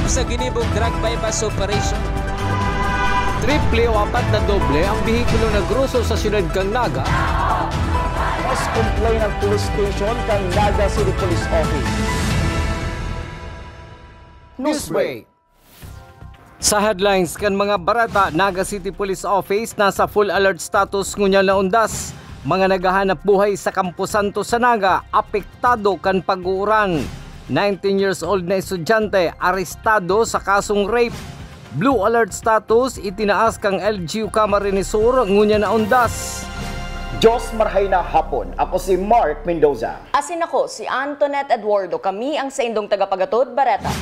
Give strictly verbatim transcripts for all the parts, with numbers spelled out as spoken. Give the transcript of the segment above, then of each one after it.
sa ginibong drug buy-bust operation. Triple o apat na doble ang behikulo na groso sa siyudad kan Naga. Mas complain ang police station kan Naga City Police Office. Newsbreak. Sa headlines kan mga bareta, Naga City Police Office nasa full alert status ngunyan na undas. Mga naghahanap buhay sa Camposanto sa Naga, apektado kan pag-uuran. Nineteen years old na estudyante, arestado sa kasong rape. Blue alert status, itinaas kang L G U Camarines Sur, ngunyan na undas. Diyos marhay na hapon. Ako si Mark Mendoza. Asin ako, si Antoinette Eduardo. Kami ang saindong tagapagatod, Bareta.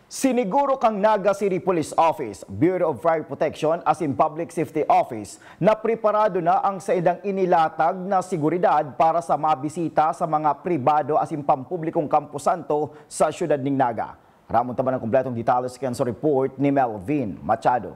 Siniguro kan Naga City Police Office, Bureau of Fire Protection asin Public Safety Office na preparado na ang saindang inilatag na seguridad para sa mabisita sa mga pribado asin pampublikong kamposanto sa siyudad nin Naga. Ramon ta man ang kompletong detalye sa report ni Melvin Machado.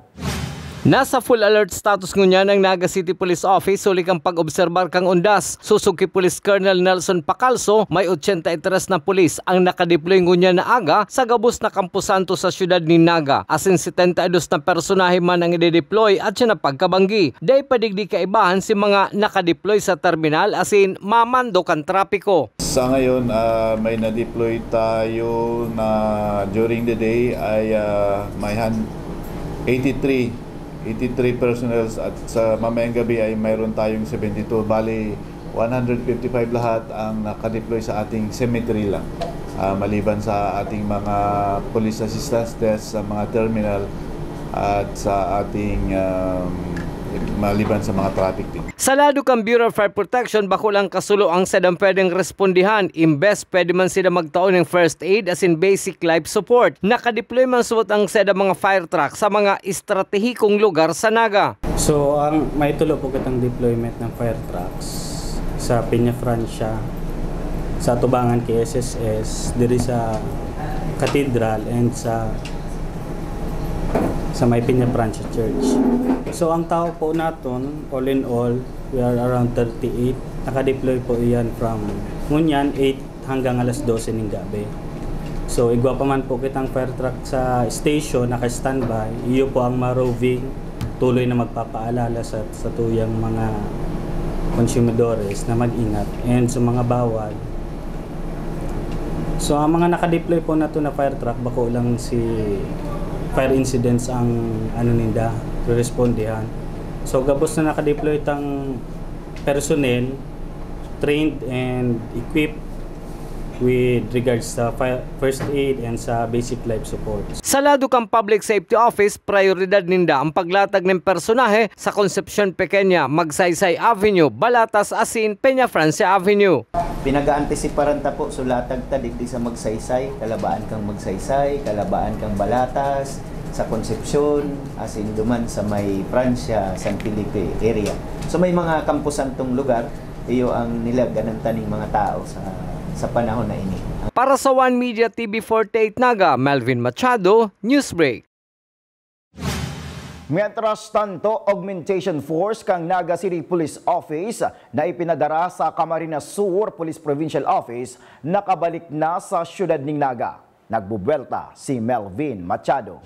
Nasa full alert status ngunyan ang Naga City Police Office huli kan pag-obserbar kan undas. Susog ki Police Colonel Nelson Pacalso, may ochenta y tres na pulis ang nakadeploy ngunyan na aga sa gabos na kamposanto sa siyudad nin Naga. Asin setenta y dos na personahe man ang idedeploy at siya na pagkabanggi. Dai pa digdi kaibahan si mga nakadeploy sa terminal asin mamando kan trapiko. Sa ngayon, ah, may na-deploy tayo na during the day ay, ah, may han-, eighty-three, eighty-three personnels at sa mamayang gabi ay mayroon tayong seventy-two. Bali, one hundred fifty-five lahat ang naka-deploy sa ating cemetery lang. Ah, maliban sa ating mga police assistance desk sa mga terminal at sa ating, um, maliban sa mga traffic din. Sa lado kan Bureau of Fire Protection, bako lang kasulo ang saindang pwedeng respondihan. Imbes, pwede man sila magtao nin first aid asin basic life support. Nakadeploy man subot ang saindang mga fire truck sa mga estratehikong lugar sa Naga. So, ang may tulo po kitang deployment ng fire trucks sa Peña Francia, sa atubangan ki S S S, diri sa Cathedral, and sa, sa may Peña Francia Church. So, ang tao po naton, all in all, we are around thirty-eight. Naka-deploy po iyan from ngunyan, eight hanggang alas dose ning gabi. So, igwa pa man po kitang fire truck sa station, naka-standby. Iyo po ang ma-roving, tuloy na magpapaalala sa, sa tuyang mga konsumidores na mag-ingat. And sa mga bawal. So, ang mga naka-deploy po na to na fire truck, bako lang si fire incidents ang ano ninda, rerespondihan. So, gabos na naka-deploy tang personnel, trained and equipped with regards sa fire, first aid and sa basic life support. Sa lado kan Public Safety Office, prayoridad ninda ang paglatag nin personahe sa Concepcion Pequeña, Magsaysay Avenue, Balatas asin Peña Francia Avenue. Pinag-aantisiparan ta po, so latag ta digdi sa Magsaysay, kalabaan kang Magsaysay, kalabaan kang Balatas, sa Concepcion, asin duman sa may Francia, San Felipe area. So may mga kampusantong lugar, iyo ang nilaganan ta ning mga tao sa, sa panahon na ini. Para sa One Media T V forty-eight Naga, Melvin Machado, Newsbreak. Mientras tanto, augmentation force kan Naga City Police Office na ipinadara sa Camarines Sur Police Provincial Office nakabalik na sa siyudad nin Naga. Nagbubuwelta si Melvin Machado.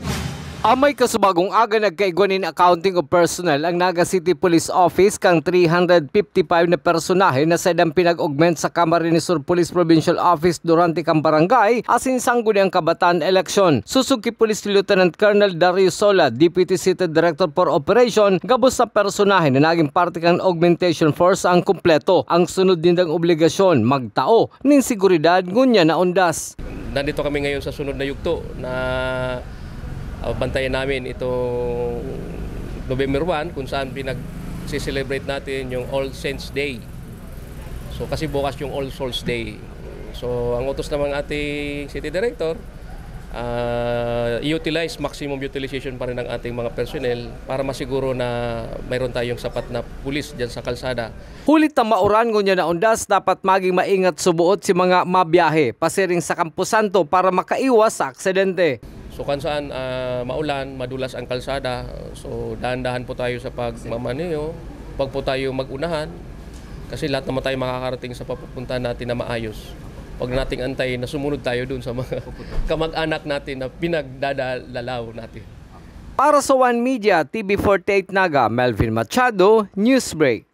Amay kasubagong aga, nagkaigwa nin accounting of personnel ang Naga City Police Office kan three hundred fifty-five na personahe na saindang pinag-augment sa Camarines Sur Police Provincial Office durante kan barangay asin sangguniang kabataan eleksyon. Susog ki Police Lieutenant Colonel Darius Sola, Deputy City Director for Operation, gabos na personahe na naging parte kan augmentation force ang kumpleto. Ang sunod nindang obligasyon, magtao nin seguridad ngunyan na undas. Nandito kami ngayon sa sunod na yugto na, ah, bantayan namin itong November one, kung saan pinag-celebrate natin yung All Saints Day. So, kasi bukas yung All Souls Day. So, ang utos naman ng ating City Director, ah, i-utilize, maximum utilization pa rin ang ating mga personnel para masiguro na mayroon tayong sapat na pulis dyan sa kalsada. Huli ta mauran ngunyan na undas, dapat maging maingat suboot si mga mabiyahe pasiring sa Camposanto para makaiwas sa aksidente. So, kan saan, ah, maulan, madulas ang kalsada, so dahan-dahan po tayo sa pagmamaneho, wag po tayo mag-unahan, kasi lahat naman tayo makakarating sa papupuntahan natin na maayos. Huwag nating antayin na sumunod tayo dun sa mga kamag-anak natin na pinagdadalalaw natin. Para sa One Media, T V forty-eight Naga, Melvin Machado, Newsbreak.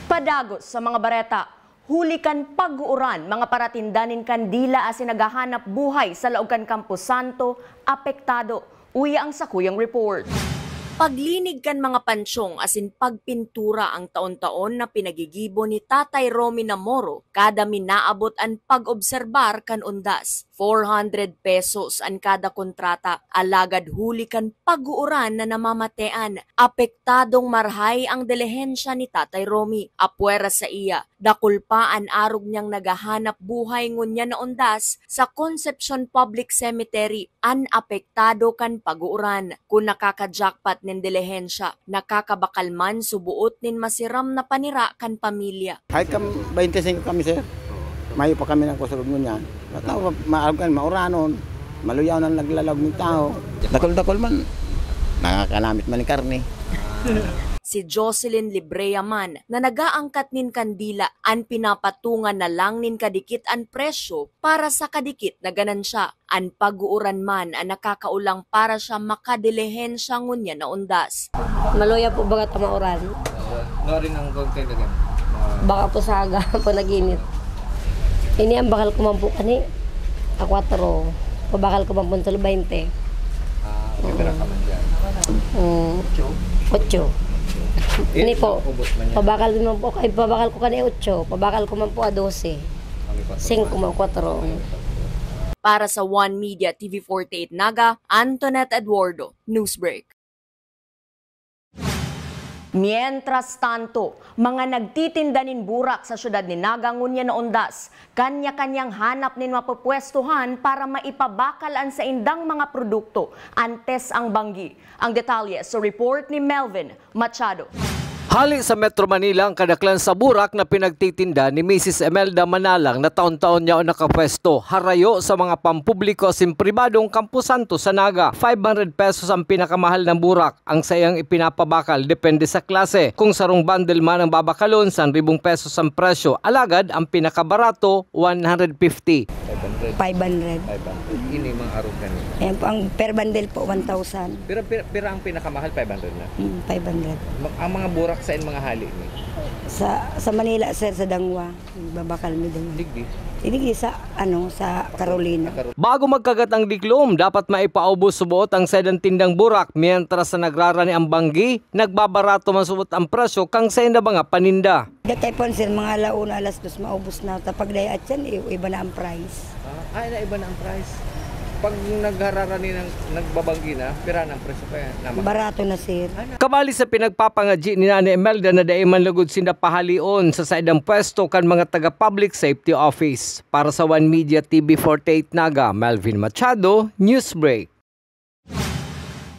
Padagos sa mga bareta, huli kan pag-uuran, mga paratinda nin kandila asin naghahanap buhay sa laog kan Camposanto apektado. Uya ang sakuyang report. Paglinig kan mga pansyong asin pagpintura ang taon-taon na pinagigibo ni Tatay Romy Namoro kada minaabot an pag-obserbar kan undas. Four hundred pesos an kada kontrata, alagad huli kan pag-uuran na namamatean, apektadong marhay ang dilihensya ni Tatay Romy. Apwera saiya, dakul pa an arog niyang naghahanap buhay ngunyan na undas sa Concepcion Public Cemetery an apektado kan pag-uuran. Kun nakaka-jackpot nin dilihensya, nakakabakal man suboot nin masiram na panira kan pamilya. Kahit kam-, twenty-five kami, sir. Mayo pa kami nagkusog ngunyan. Ba't na, maarog kan mauranon, maluyaw na naglalag ng tao. Dakul-dakul man, nakakanamit man ng karne. Si Jocelyn Librea man na nag-aangkat nin kandila an pinapatungan na lang nin kadikit an presyo para sa kadikit na ganansya. An pag-uuran man an nakakaulang para siya makadilihensya ngunyan na undas. Maluya po baga ta mauran. Ngarin ang kaibigan. Baka po sa aga po nag-init. Ini ang bakal ko man po kani. A kwatro. Pabakal ko man po tolo baynte. Ah, may pera ka man dyan. Mm. Ocho? Ocho. Ini po. Ubos man yan. Pabakal man po, kay pabakal ko kani ocho. Pabakal ko man po a dose. Singko man, kwatro. Para sa One Media T V forty-eight Naga, Antoinette Eduardo, Newsbreak. Mientras tanto, mga nagtitinda nin burak sa siyudad nin Naga ngunyan na undas, kanya-kanyang hanap nin mapupwestuhan para maipabakal an saindang mga produkto antes ang banggi. Ang detalye sa report ni Melvin Machado. Hali sa Metro Manila ang kadaklan sa burak na pinagtitinda ni Misis Emelda Manalang na taon-taon yaon nakapwesto, harayo sa mga pampubliko asin pribadong kamposanto sa Naga. Five hundred pesos ang pinakamahal na burak. Ang saiyang ipinapabakal depende sa klase. Kung sarong bundle man ang babakalon, san ribong pesos ang presyo, alagad ang pinakabarato, one hundred fifty. Five hundred. Five hundred. Five hundred. Ini mga arog kani. Ayan po, ang per bundle po, one thousand. Pero pira, pira ang pinakamahal, five hundred na? Mm, five hundred. Ma-, ang mga burak sa in mga hali ni? Sa, sa Manila, sir, sa Dangwa. Babakal mi doon. Digdi? Digdi sa, ano, sa Carolina. Bago magkagat ang diklom, dapat maipaubos suboot ang saidang tindang burak, mientras sa nagrarani ang banggi, nagbabarato man suboot ang presyo kan saindang mga paninda. Datay po, sir, mga alauna, alas dos, maubos na. Tapag dai atyan, i-, iba na ang price. Ah, ay, na iba na ang price. Pag naghararani ng nagbabanggi na, pira na ang presyo kaya? Barato na, sir. Kabali sa pinagpapangadyi ni Nanay Imelda na dai man lugod sinda pahalion sa saidang pwesto kan mga taga Public Safety Office. Para sa One Media T V forty-eight Naga, Melvin Machado, Newsbreak.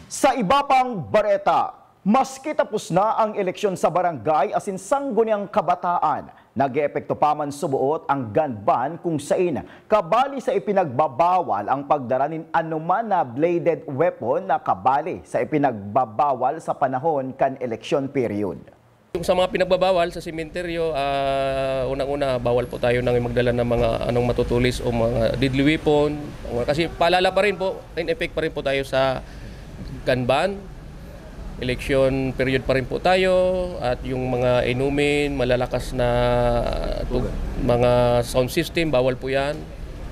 Sa iba pang bareta, maski tapos na ang eleksyon sa barangay asin sangguniang kabataan, nag-eepekto pa man suboot ang gun ban kung sain kabali sa ipinagbabawal ang pagdara nin anoman na bladed weapon na kabali sa ipinagbabawal sa panahon kan eleksyon period. Yung sa mga pinagbabawal sa sementeryo, ah, unang-una, bawal po tayo nang magdala ng mga anong matutulis o mga deadly weapon. Kasi paalala pa rin po, in effect pa rin po tayo sa gun ban. Election period pa rin po tayo at yung mga inumin, malalakas na tug-, mga sound system, bawal po yan.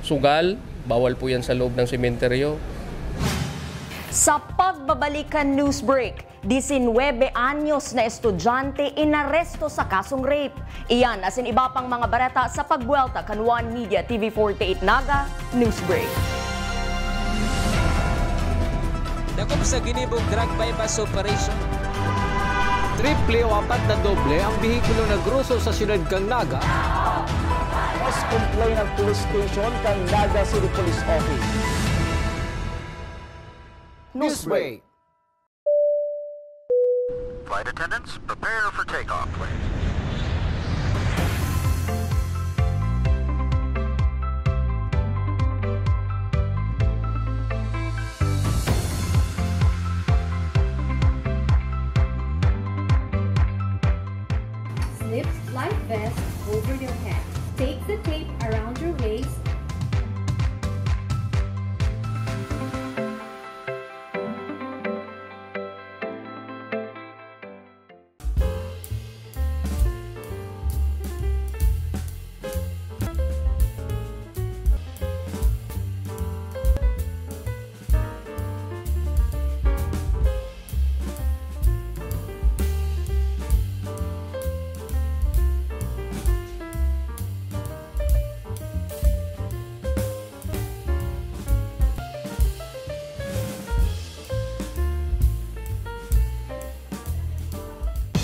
Sugal, bawal po yan sa loob ng sementeryo. Sa pagbabalik kan Newsbreak, disinwebe anyos na estudyante inaresto sa kasong rape. Iyan asin iba pang mga bareta sa pagbuwelta kan One Media T V forty-eight Naga Newsbreak. Dakop sa ginibong drug buy-bust operation. Triple o apat na doble ang behikulo na groso sa siyudad kan Naga. Mas complain ang police station kan Naga City Police Office. Newsbreak. Flight attendants, prepare for takeoff, please. Slip life vest over your head. Take the tape around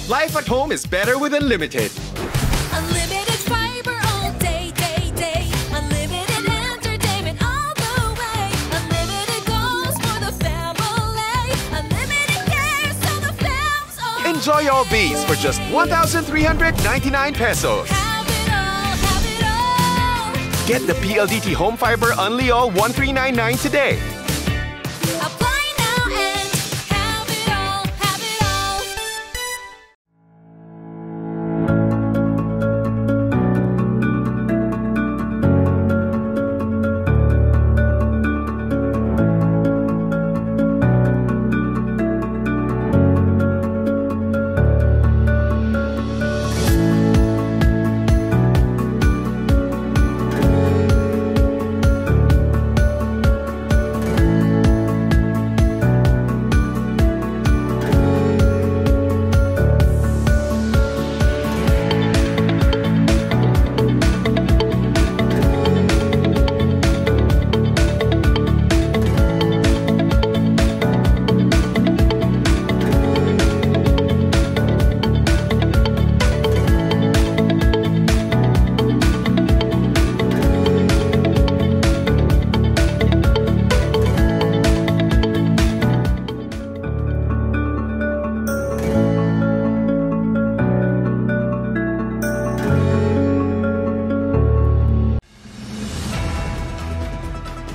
Life at home is better with Unlimited. Unlimited fiber all day, day, day. Unlimited entertainment all the way. Unlimited goals for the family. Unlimited cares so the fam's all. Enjoy all these for just one thousand three hundred ninety-nine pesos. Have it all, have it all. Get the P L D T Home Fiber Unli All one three nine nine today. Apply now and have it all, have it all.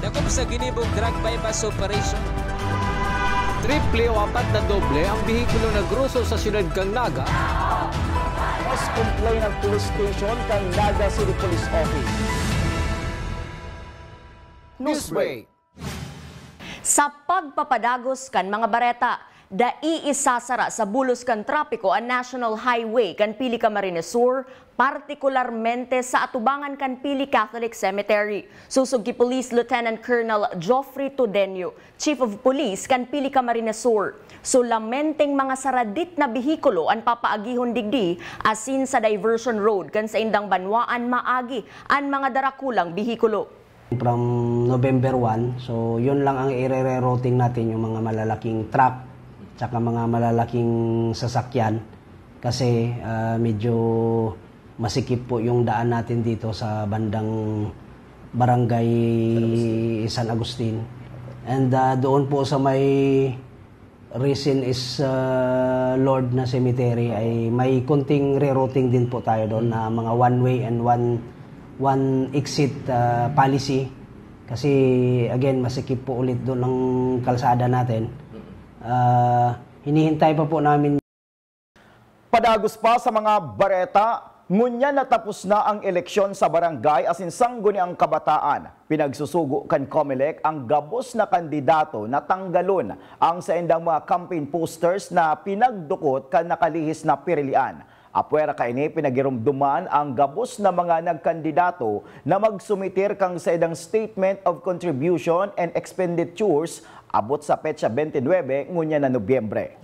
Dakop sa ginibong drug buy-bust operation. Triple o apat na doble ang behikulo na groso sa siyudad kan Naga. Mas complain ang police station kan Naga City Police Office. Newsbreak. Sa pagpapadagos kan mga bareta, dai isasara sa bulos kan trapiko an National Highway kan Pili Camarines Sur, partikularmente sa atubangan kan Pili Catholic Cemetery. Sosog ki Police Lieutenant Colonel Geoffrey Tudenio, Chief of Police kan Pili Camarines Sur, solamenteng mga saradit na behikulo an papaagihon digdi asin sa diversion road kan saindang banwaan maagi an mga darakulang behikulo. From November one, so yun lang ang ire-rerouting natin, yung mga malalaking truck, tsaka mga malalaking sasakyan. Kasi ah, medyo masikip po yung daan natin dito sa bandang barangay San Agustin. And ah, doon po sa may Risen is ah, Lord na cemetery ay may konting rerouting din po tayo doon na mga one way and one one exit ah, policy. Kasi again, masikip po ulit doon ang kalsada natin. Ah, hinihintay pa po namin. Padagos pa sa mga bareta, ngunyan na tapos na ang eleksyon sa barangay asin sangguniang kabataan. Pinagsusugo kan Comelec ang gabos na kandidato na tanggalon ang saindang mga campaign posters na pinagdukot kan nakalihis na pirilian. Apwera kaini, pinagiromdoman ang gabos na mga nagkandidato na magsumitir kan saindang Statement of Contribution and Expenditures abot sa petsa twenty-nine ngunyan na Nobyembre.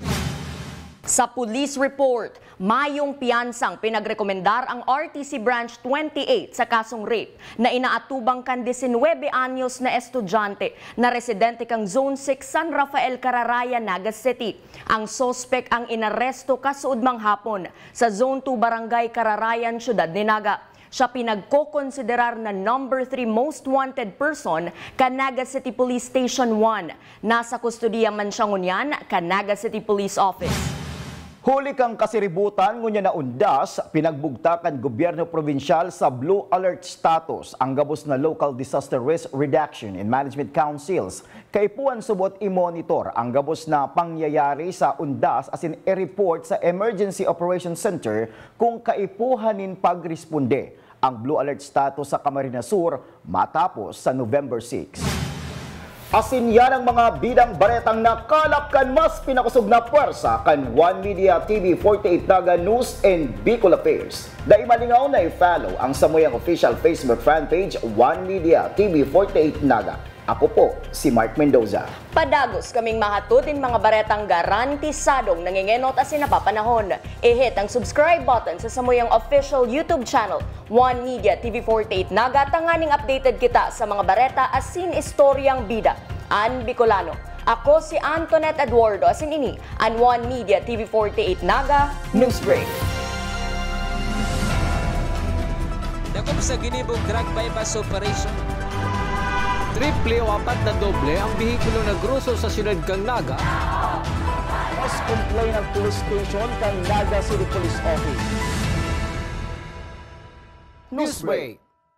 Sa police report, mayong piyansang pinagrekomendar ang R T C Branch twenty-eight sa kasong rape na inaatubang kan disinwebe anyos na estudyante na residente kan Zone six San Rafael, Cararayan, Naga City. Ang suspek ang inaresto kasuodmang hapon sa Zone two Barangay Cararayan, Syudad ni Naga. Siya pinagkokonsiderar na number three most wanted person kan Naga City Police Station one. Nasa kustodiya man siya ngunyan kan Naga City Police Office. Huli kan kasiributan ngunyan na undas, pinagbugtak kan gobyerno probinsyal sa blue alert status ang gabos na local disaster risk reduction and management councils. Kaipuhan subot i-monitor ang gabos na pangyayari sa undas asin i-report sa Emergency Operations Center kung kaipuhan nin pagresponde. Ang blue alert status sa Camarines Sur matapos sa November six. Asin yan ang mga bidang baretang nakalap kan mas pinakosog na pwersa kan One Media T V forty-eight Naga News and Bicol Affairs. Dai malingaw na i-follow ang samuyang official Facebook fan page, One Media T V forty-eight Naga. Ako po si Mark Mendoza. Padagos kaming mahatod nin mga baretang garantisadong nangengenot asin napapanahon. I-hit ang subscribe button sa samuyang official YouTube channel, One Media T V forty-eight Naga, tanganing updated kita sa mga bareta asin istoryang bida an Bicolano. Ako si Antoinette Eduardo, asin ini an One Media T V forty-eight Naga Newsbreak. Dakop sa ginibong drug buy-bust operation. Triple o apat na doble ang behikulo na groso sa siyudad kan Naga. Mas complain ang police station kan Naga City Police Office. Newsbreak.